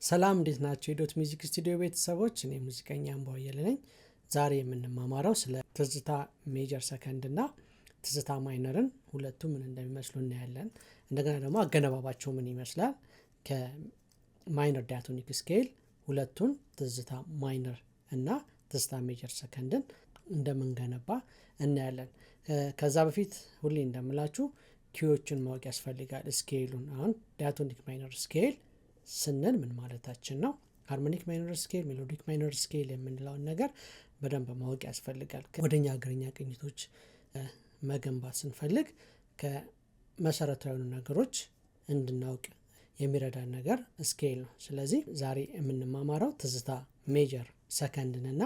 ሰላም፣ እንዴት ናችሁ? የዶት ሚውዚክ ስቱዲዮ ቤተሰቦች፣ እኔ ሙዚቀኛ አምባው አየለ ነኝ። ዛሬ የምንማማረው ስለ ትዝታ major second እና ትዝታ minor ን ሁለቱ ምን እንደሚመስሉ እናያለን። እንደገና ደግሞ አገነባባቸው ምን ይመስላል፣ ከ minor diatonic scale ሁለቱን ትዝታ minor እና ትዝታ major second ን እንደምንገነባ እናያለን። ከዛ በፊት ሁሌ እንደምላችሁ key ዎችን ማወቅ ያስፈልጋል። Scale ኡን አሁን diatonic minor scale ስንል ምን ማለታችን ነው? Harmonic minor scale፣ melodic minor scale የምንለውን ነገር በደንብ ማወቅ ያስፈልጋል። ወደኛ ሀገርኛ ቅኝቶች መገንባት ስንፈልግ ከመሰረታዊ የሆኑ ነገሮች እንድናውቅ የሚረዳን ነገር scale ነው። ስለዚህ ዛሬ የምንማማረው ትዝታ major second ንና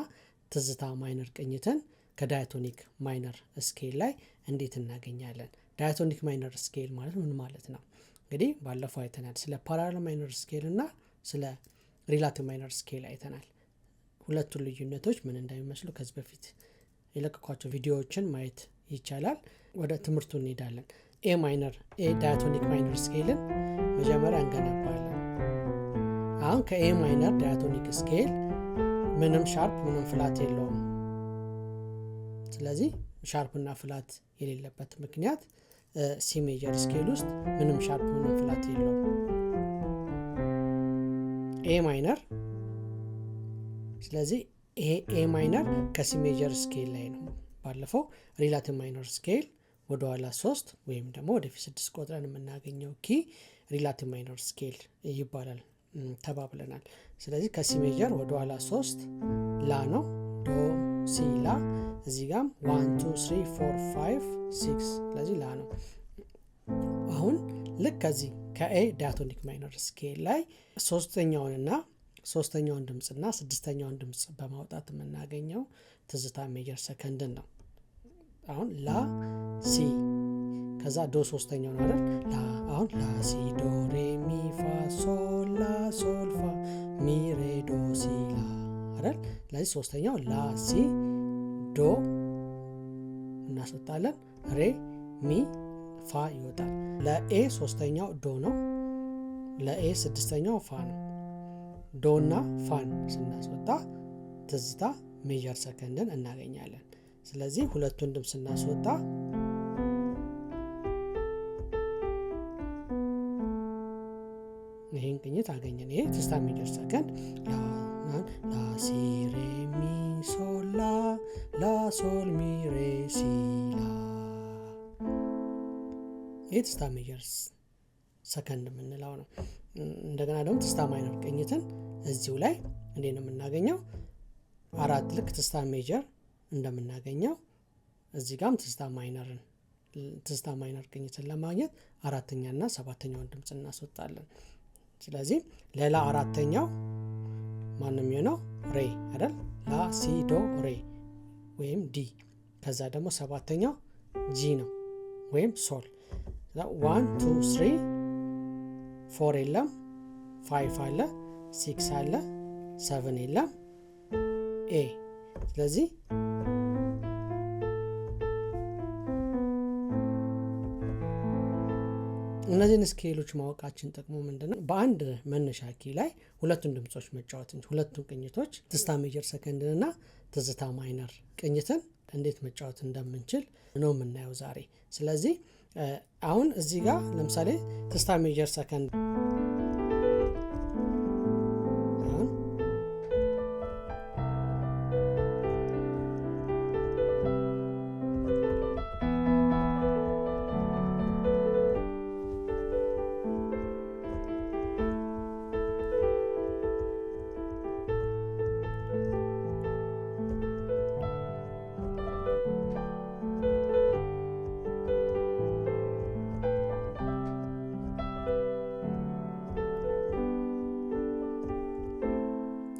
ትዝታ minor ቅኝትን ከ diatonic minor scale ላይ እንዴት እናገኛለን? Diatonic minor scale ማለት ምን ማለት ነው? እንግዲህ ባለፈው አይተናል። ስለ parallel minor scale እና ስለ relative minor scale አይተናል። ሁለቱን ልዩነቶች ምን እንደሚመስሉ ከዚህ በፊት የለቀኳቸው ቪዲዮዎችን ማየት ይቻላል። ወደ ትምህርቱ እንሄዳለን። A minor፣ A diatonic minor scale ን መጀመሪያ እንገነባለን። አሁን ከ A minor diatonic scale ምንም sharp ምንም flat የለውም። ስለዚህ sharp እና flat የሌለበት ምክንያት C major scale ውስጥ ምንም sharp ምንም flat የለውም። A minor፣ ስለዚህ ይሄ A minor ከ C major scale ላይ ነው። ባለፈው relative minor scale ወደኋላ ሶስት ወይም ደግሞ ወደፊት ስድስት ቆጥረን የምናገኘው key relative minor scale ይባላል ተባብለናል። ስለዚህ ከ C major ወደኋላ ሶስት ላ ነው፣ ዶ፣ ሲ፣ ላ። እዚህ ጋም 1፣ 2፣ 3፣ 4፣ 5፣ 6፣ ስለዚህ ላ ነው። አሁን ልክ ከዚህ ከ A diatonic minor scale ላይ ሶስተኛውን ድምፅና ስድስተኛውን ድምፅ በማውጣት የምናገኘው ትዝታ major second ን ነው። አሁን ላ፣ ሲ፣ ከዛ ዶ ሶስተኛው ነው አይደል? ላ፣ አሁን ላ፣ ሲ፣ ዶ፣ ሬ፣ ሚ፣ ፋ፣ ሶል፣ ላ፣ ሶል፣ ፋ፣ ሚ፣ ሬ፣ ዶ፣ ሲ፣ ላ አይደል? ስለዚህ ሶስተኛው ላ፣ ሲ፣ ዶ እናስወጣለን፣ ሬ፣ ሚ፣ ፋ ይወጣል። ለ A ሶስተኛው ዶ ነው። ለ A ስድስተኛው ፋ ነው። ዶ እና ፋን ስናስወጣ ትዝታ major second ን እናገኛለን። ስለዚህ ሁለቱን ድምፅ ስናስወጣ ይህን ቅኝት አገኘን። ይሄ ትዝታ major second ላ፣ ሲ፣ ሬ፣ ሚ፣ ሶል፣ ላ፣ ላ፣ ሶል፣ ሚ፣ ሬ፣ ሲ፣ ላ። ይሄ ትዝታ major second የምንለው ነው። እንደገና ደግሞ ትዝታ minor ቅኝትን እዚሁ ላይ እንዴት ነው የምናገኘው? አራት፣ ልክ ትዝታ major እንደምናገኘው እዚህ ጋም ትዝታ minor ቅኝትን ለማግኘት አራተኛና ሰባተኛውን ድምፅ እናስወጣለን። ስለዚህ ለላ አራተኛው ማነው የሚሆነው? ሬ አይደል? ላ፣ ሲ፣ ዶ፣ ሬ ወይም D። ከዛ ደግሞ ሰባተኛው G ነው ወይም ሶል። 1፣ 2፣ 3፣ 4 የለም፣ 5 አለ፣ 6 አለ፣ 7 የለም፣ A። ስለዚህ እነዚህን scale ኦች ማወቃችን ጥቅሙ ምንድነው? በአንድ መነሻ key ላይ ሁለቱን ድምጾች መጫወት፣ ሁለቱን ቅኝቶች ትዝታ major second ን እና ትዝታ minor ቅኝትን እንዴት መጫወት እንደምንችል ነው የምናየው ዛሬ። ስለዚህ አሁን እዚህ ጋር ለምሳሌ ትዝታ major second አሁን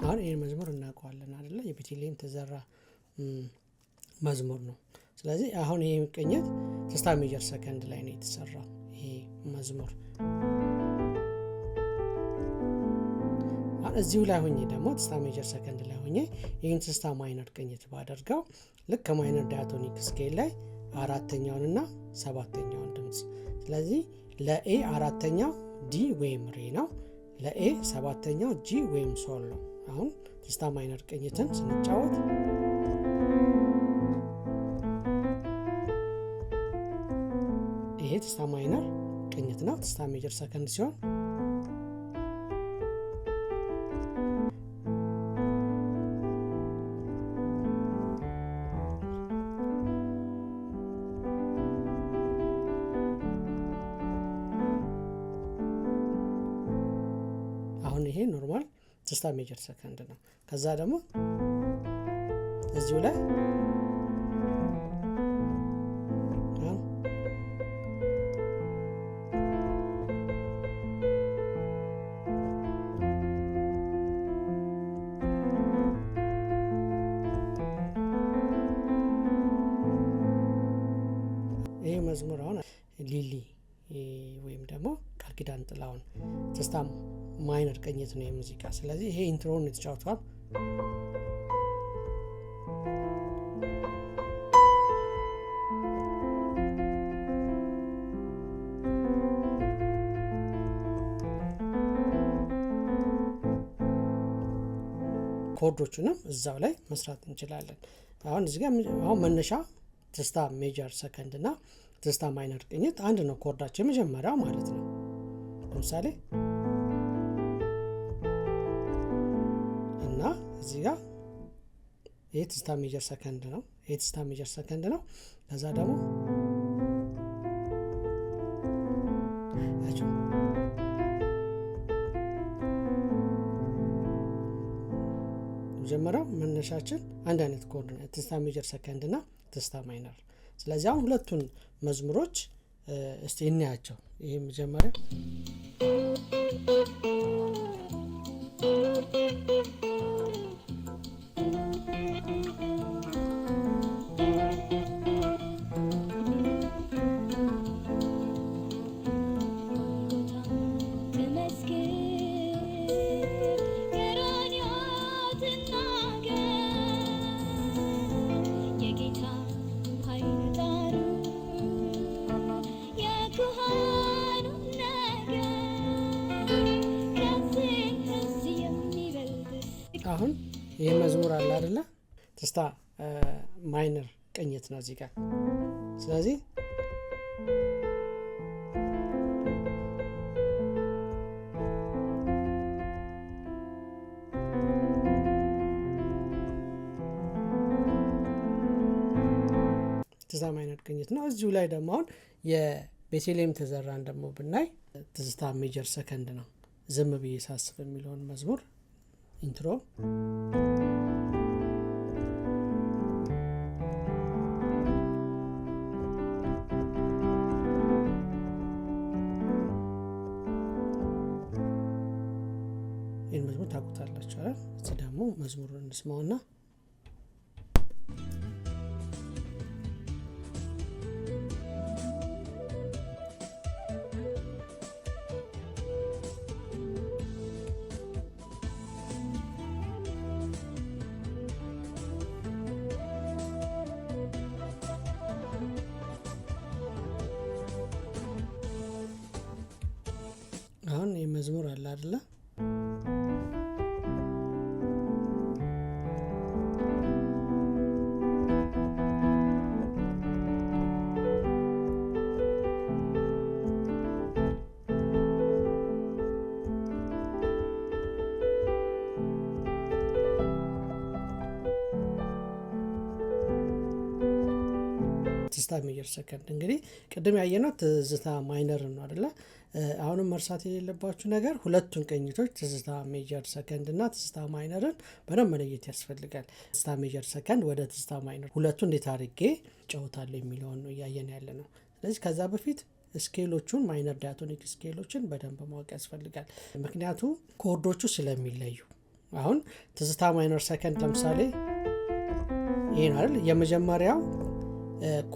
አሁን ይሄን መዝሙር እናውቀዋለን አይደለ? የቤተልሔም ተዘራ መዝሙር ነው። ስለዚህ አሁን ይሄ ቅኝት ትዝታ major second ላይ ነው የተሰራው ይሄ መዝሙር። አሁን እዚሁ ላይ ሆኜ ደግሞ ትዝታ major second ላይ ሆኜ ይሄን ትዝታ minor ቅኝት ባደርገው ልክ ከ minor diatonic scale ላይ አራተኛውንና ሰባተኛውን ድምጽ፣ ስለዚህ ለ A አራተኛው D ወይም ሬ ነው። ለ A ሰባተኛው G ወይም ሶል ነው። አሁን ትዝታ minor ቅኝትን ስንጫወት ይሄ ትዝታ minor ቅኝት ነው። ትዝታ major second ሲሆን አሁን ይሄ normal ትዝታ major second ነው። ከዛ ደግሞ እዚሁ ላይ ይሄ መዝሙር አሁን ሊሊ ወይም ደግሞ ቃል ኪዳን ጥላሁን ትዝታ minor ቅኝት ነው የሙዚቃ። ስለዚህ ይሄ intro ውን የተጫወተዋል። chord ኦቹንም እዛው ላይ መስራት እንችላለን። አሁን እዚህ ጋር አሁን መነሻ ትዝታ major second እና ትዝታ minor ቅኝት አንድ ነው chord ኣቸው የመጀመሪያው ማለት ነው። ለምሳሌ እና እዚህ ጋር ይሄ ትዝታ major second ነው። ይሄ ትዝታ major second ነው። ከዛ ደግሞ መጀመሪያው መነሻችን አንድ አይነት chord ነው፣ ትዝታ major second እና ትዝታ minor። ስለዚህ አሁን ሁለቱን መዝሙሮች እስቲ እንያቸው። ይሄ መጀመሪያ አሁን ይሄ መዝሙር አለ አይደለ? ትዝታ minor ቅኝት ነው እዚህ ጋር። ስለዚህ ትዝታ minor ቅኝት ነው። እዚሁ ላይ ደግሞ አሁን የቤተልሔም ተዘራን ደግሞ ብናይ ትዝታ major second ነው። ዝም ብዬ ሳስብ የሚለውን መዝሙር intro ይህን መዝሙር ታውቁታላችሁ አይደል? እስቲ ደግሞ መዝሙሩን እንስማውና አሁን የመዝሙር አለ አይደለ? ትዝታ major second እንግዲህ ቅድም ያየነው ትዝታ minor ነው አይደለ? አሁንም መርሳት የሌለባችሁ ነገር ሁለቱን ቅኝቶች ትዝታ major second እና ትዝታ minor ን በደንብ መለየት ያስፈልጋል። ትዝታ major second ወደ ትዝታ minor ሁለቱ እንዴት አድርጌ እጫወታለሁ የሚለውን ነው እያየን ያለነው። ስለዚህ ከዛ በፊት scale ኦቹን minor diatonic scale ኦችን በደንብ ማወቅ ያስፈልጋል። ምክንያቱም chord ኦቹ ስለሚለዩ። አሁን ትዝታ minor second ለምሳሌ ይሄ ነው አይደል? የመጀመሪያው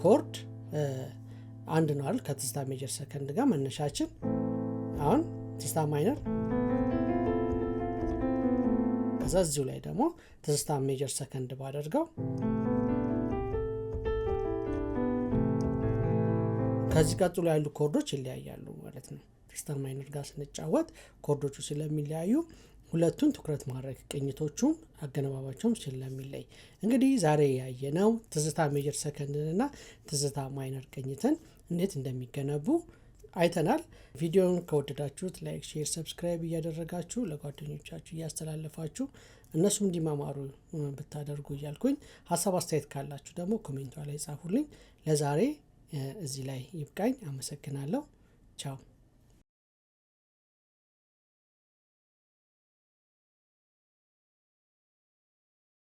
chord አንድ ነው አይደል? ከትዝታ major second ጋር መነሻችን። አሁን ትዝታ minor ከዛ እዚሁ ላይ ደግሞ ትዝታ major second ባደርገው ከዚህ ቀጥሎ ያሉ chord ኦች ይለያያሉ ማለት ነው። ከትዝታ minor ጋር ስንጫወት chord ኦቹ ስለሚለያዩ ሁለቱን ትኩረት ማድረግ፣ ቅኝቶቹም አገነባባቸውም ስለሚለይ። እንግዲህ ዛሬ ያየነው ትዝታ major second ን እና ትዝታ minor ቅኝትን እንዴት እንደሚገነቡ አይተናል። ቪዲዮውን ከወደዳችሁት like፣ share፣ subscribe እያደረጋችሁ ለጓደኞቻችሁ እያስተላለፋችሁ እነሱም እንዲማማሩ ብታደርጉ እያልኩኝ፣ ሀሳብ አስተያየት ካላችሁ ደግሞ comment ኧ ላይ ጻፉልኝ። ለዛሬ እዚህ ላይ ይብቃኝ። አመሰግናለሁ። ቻው።